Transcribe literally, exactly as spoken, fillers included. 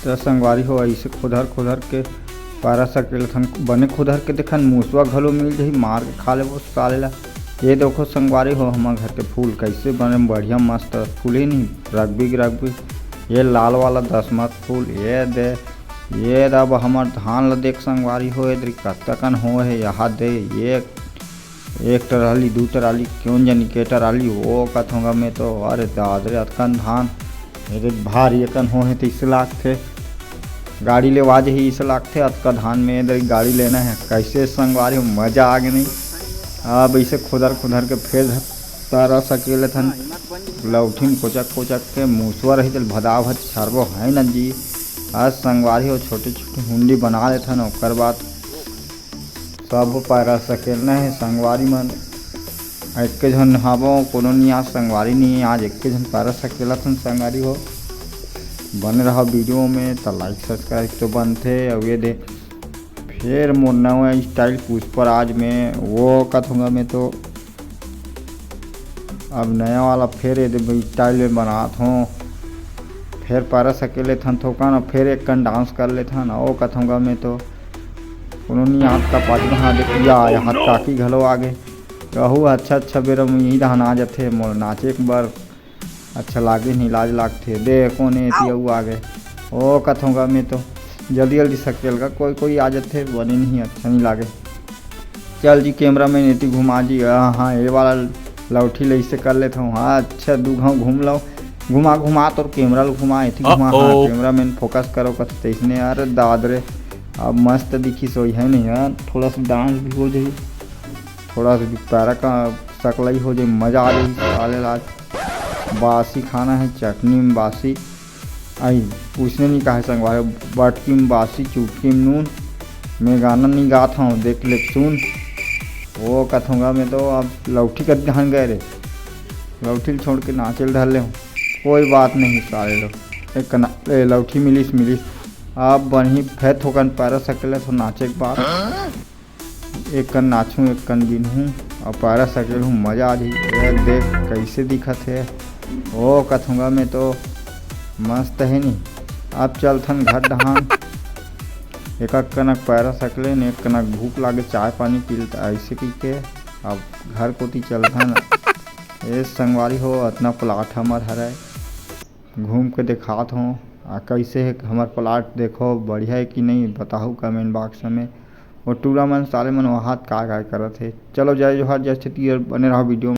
त संगवारी हो, ऐसे खुदर खुदर के पैरा सकेलथन, बने खुदर के देखन, मूसवा घलो मिल जही, मार के खा लेबो साले ला। ये देखो संगवारी हो, हमर घर के फूल कैसे बने, बढ़िया मस्त फूल ही नहीं, रगबी रगबी। ये लाल वाला दसमत फूल, ये दे, ये दे। अब हमर धान ला देख संगवारी हो, ये दे कतका कन हो हे, यहाँ दे, ये एक टराली, दू टराली, क्यों जानी के टराली, वो कथों गा मैं तो, अरे दाद रे, अतकन धान, एदे भारी अकन हो हे, तइसे लागथे, गाड़ी लेवा जही, इसे लागथे, अतका धान में एदे गाड़ी लेना है, कैसे संगवारी हो, मजा आ गे नहीं। अब इसे खुदर खुदर के फेर पैरा सकेलथन, लौठिन कोचक कोचक के, मूसवा रही, तेल भदा भद छरबो है न जी। आज संगवारी हो, छोटे छोटे हुंडी बना लेथन, ओकर बाद सब पैरा सकेलना हे संगवारी मन। एक्के झन हावो, कोनो नी आज संगवारी नी, आज एक्के झन पैरा सकेलथन संगवारी हो। बने रहा वीडियो में, त लाइक सब्सक्राइब तो बनथे। अउ ये दे फेर मोर नवा स्टाइल पुष्पराज में, वो कथों गा मैं तो अब नया वाला फेर ये दे स्टाइल में बनात हों। फेर पैरा सकेलथन थोकन, फेर एक कन डांस कर लेथन, वो कथों गा मैं तो। कोनो नी आपका पाछू हाथ देखिया, यहाँ काकी घलो आ गे। कहू अच्छा अच्छा बेरा में यही दहन आ जाथे, मोर नाचे एक बार अच्छा लागे नहीं, लाज लागथे। दे कोने एती अउ आ गे। ओ कथों गा मैं तो जल्दी जल्दी सकेल गा, कोई कोई आ जाथे, बने नहीं, अच्छा नहीं लागे। चल जी कैमरा मैन एती घुमा जी। हाँ हाँ, ये वाला लौठी ले इसे कर लेता हूँ। हाँ अच्छा, दू घाव घूम लो, घुमा घुमा तोर कैमरा लो घुमा, एती घुमा। हाँ, कैमरा मैन फोकस करो कथे तैसने। अरे दाद रे, अब मस्त दिखी सोई है नहीं यार, थोड़ा सा डांस भी हो जाए, थोड़ा सा पैरा का सकलई हो जाए, मजा आ जाए साले लाज। बासी खाना है, चटनी में बासी। आई, उसने नहीं कहा संगवारी, बटकी में बासी, चुटकी में नून। मैं गाना नहीं गात हूँ, देख ले सुन। वो कथों गा मैं तो, अब लौठी कर धान गए रे, लौठी ल छोड़ के नाचे ल धर ले हूँ। कोई बात नहीं सारे लोग, एक कना-, ए, लौठी मिलिस मिलिस। अब बनी फे थोकन पैरा सकेले तो नाचे के बाद। एक कन नाचहूँ, एक कन बिनहूँ अउ पैरा सकेलहूँ, मजा आ जाही। ए देख कइसे दिखत हे, ओ कथों गा मैं तो मस्त हे नी। अब चलथन घर डहान, एक एक कनक पैरा सकेलेन, एक कनक भूख लागे, चाय पानी पी लेथन, अइसे कहिके अब घर कोती चलथन। ए संगवारी हो, अतना प्लाट हमर हरय, घूम के देखात हों। आ, कइसे हे हमर प्लाट, देखो बढ़िया हे कि नहीं, बताहू कमेंट बॉक्स में। वो टूरा मन साले मन वहात का का करत हे। चलो जय जोहार, जय छत्तीसगढ़, बने रहो वीडियो में।